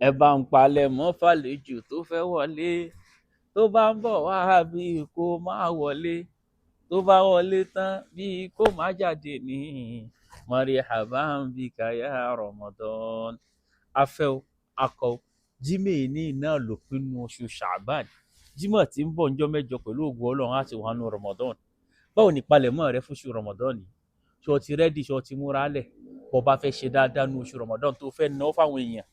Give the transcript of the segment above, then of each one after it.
Ẹ bá ń palẹ̀ mọ́ fàlejò tó fẹ́ wọlé. Tó bá ń bọ̀ wá bí kò máa wọlé, tó bá wọlé tán bí kò má jáde ní marhaban bika ya Ramadan. Afẹ́ o, akọ o, Jímọ̀ ní náà ló pinnu oṣù Sha'ban. Jímọ̀ tí ń bọ̀ níjọ́ 8 pẹ̀lú ògo Ọlọ́run á ti wà nù Ramadan. Báwo ni ìpalẹ̀mọ́ rẹ fún oṣù Ramadan yìí? Ṣé o ti ready? Ṣé o ti múra lẹ̀? Bó bá fẹ́ ṣe dáadáa nínú oṣù Ramadan tó fẹ́ náwó fáwọn èèyàn,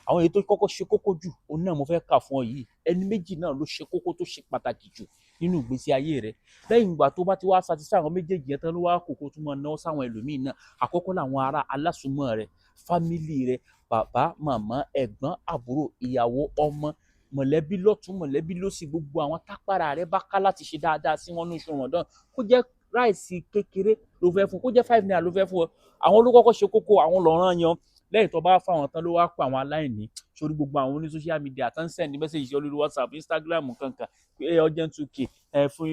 àwọn èyí tó kọ́kọ́ ṣe kókó jù, òun náà mo fẹ́ kà fún ọ yìí. Ẹni méjì náà ló ṣe kókó tó ṣe pàtàkì jù nínú ìgbésí ayé rẹ. Lẹ́yìn ìgbà tó bá ti wá satisfy àwọn méjèèjì yẹn tán, ló wá kó kó tún máa náwó sáwọn ẹlòmíì náà. Àkọ́kọ́ làwọn ará alásùnmọ́ rẹ, family rẹ, bàbá, màmá, ẹ̀gbọ́n, àbúrò, ìyàwó, ọmọ, mọ̀lẹ́bí lọ́tún, mọ̀lẹ́bí lósì, gbogbo àwọn tápára rẹ bá ká láti ṣe dáadáa sí wọn ní oṣù Ramadan. Kó jẹ́ rice kékeré ló fẹ́ fún, kó jẹ́ 5 naira ló fẹ́ fún ọ. Àwọn ló kọ́kọ́ ṣe kókó, àwọn lọ́ràn yan. Lẹ́yìn tó bá fáwọn tán, ló wá pa àwọn aláìní sórí gbogbo àwọn oní social media tó ń send message sí lórí WhatsApp, Instagram kankan pé urgent 2K ẹ fún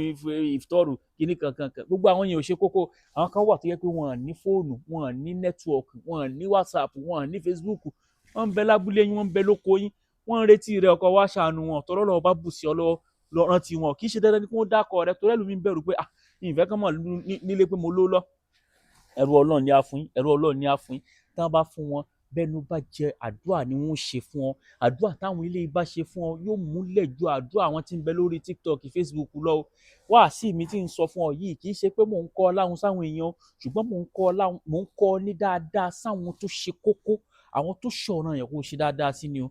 ìfitọ́rù kíní kankan kan. Gbogbo àwọn yẹn ò ṣe kókó. Àwọn kan wà tó yẹ pé wọn ní fóònù, wọn ní network, wọn ní WhatsApp, wọn ní Facebook. Wọn ń bẹ lábúlé yín, wọn ń bẹ lóko yín, wọn ń retí rẹ ọkọ wá ṣàánú wọn. Tọrọ lọ́wọ́ bá bù sí ọ lọ́wọ́, lọ rántí wọn. Kì í ṣe dandan ni kí wọ́n dákọ̀ rẹ, torí ẹlòmíín bẹ̀rù pé, ah, ìfẹ́ kan mọ̀ nílé pé mo ló lọ. Ẹrú Ọlọ́run ni á fún yín, ẹrú Ọlọ́run ni á fún yín. Tí wọ́n bá fún wọn, bẹ́nu bá jẹ, àdúrà ni wọ́n ṣe fún ọ. Àdúrà táwọn ilé bá ṣe fún ọ yóò múlẹ̀ ju àdúrà àwọn tí ń bẹ lórí TikTok, Facebook lọ. Wáàsí mi tí ń sọ fún ọ yìí, kì í ṣe pé mò ń kọ́ láhùn sáwọn èèyàn, ṣùgbọ́n mò ń kọ́ láhùn, mò ń kọ́ ní dáadáa sáwọn tó ṣe kókó, àwọn tó ṣọ̀ràn yẹn kó ṣe dáadáa sí ni o.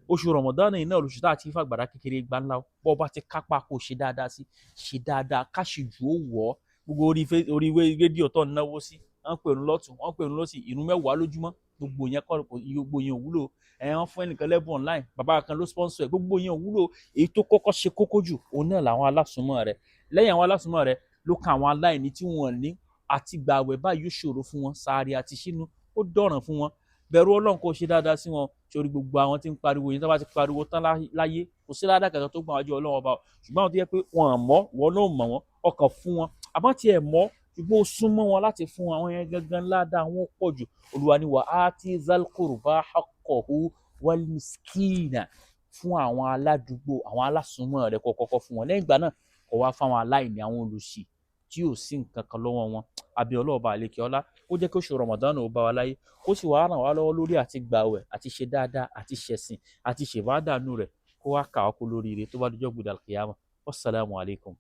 Oṣù Ramadan yìí náà lóṣù tá a ti fàgbàrá kékeré gbá ńlá. Bọ́ bá ti kápá kó ṣe dáadáa sí, ṣe dáadáa, káṣí jù ó wọ̀ ọ́. Gbogbo orí rédíò tó ń náwó sí, wọ́n pè ń lọ́tún, wọ́n pè ń lọ́sì, ìrun 10 lójúmọ́, gbogbo yẹn kọ́, gbogbo yẹn ò wúlò. Ẹ̀ wọ́n fún ẹnìkan lẹ́bùn online, bàbá kan ló sponsor ẹ̀, gbogbo yẹn ò wúlò. Èyí tó kọ́kọ́ ṣe kókó jù, òun náà làwọn alásùnmọ́ rẹ. Lẹ́yìn àwọn alásùnmọ́ rẹ, ló kan àwọn aláìní tí wọ́n ní àti gbààwẹ̀ báyìí yóò ṣòro fún wọn, sàárì àti sínú ó dọ̀ràn fún wọn. Bẹ̀rù Ọlọ́run kó ṣe dáadáa sí wọn. Sórí gbogbo àwọn tí ń pariwo yẹn, tó bá ti pariwo tán láyé, kò sí ládàá kankan tó gbọ́n wájú Ọlọ́run ọba. Ṣùgbọ́n àwọn tó yẹ pé wọn mọ̀, wọn náà mọ̀ wọ́n, ọkàn fún wọn, àbọ̀ tiẹ̀ mọ̀, ṣùgbọ́n ó súnmọ́ wọn láti fún àwọn yẹn gangan, ládàá wọn pọ̀ jù. Olúwa ni wa ati zal qurba haqqahu wal miskina. Fún àwọn aládùúgbò, àwọn alásùnmọ́ rẹ, kó kọ́kọ́ fún wọn. Lẹ́yìn ìgbà náà, kó wá fáwọn aláìní, àwọn olùṣì tí ò sí nǹkan kan lọ́wọ́ wọn. Àbí ọlọ́ọ̀bà àlekè ọlá kó jẹ́ kí oṣù Ramadan ó bá wa láyé, kó sì wá ràn wá lọ́wọ́ lórí àti gbàwẹ̀ àti ṣe dáadáa àti ṣẹ̀sìn àti ṣèbádànù rẹ̀, kó wá kà wá kó lórí ire tó bá dijọ́ gbọdọ̀ àlùkìyámà. Wassalamu alaikum.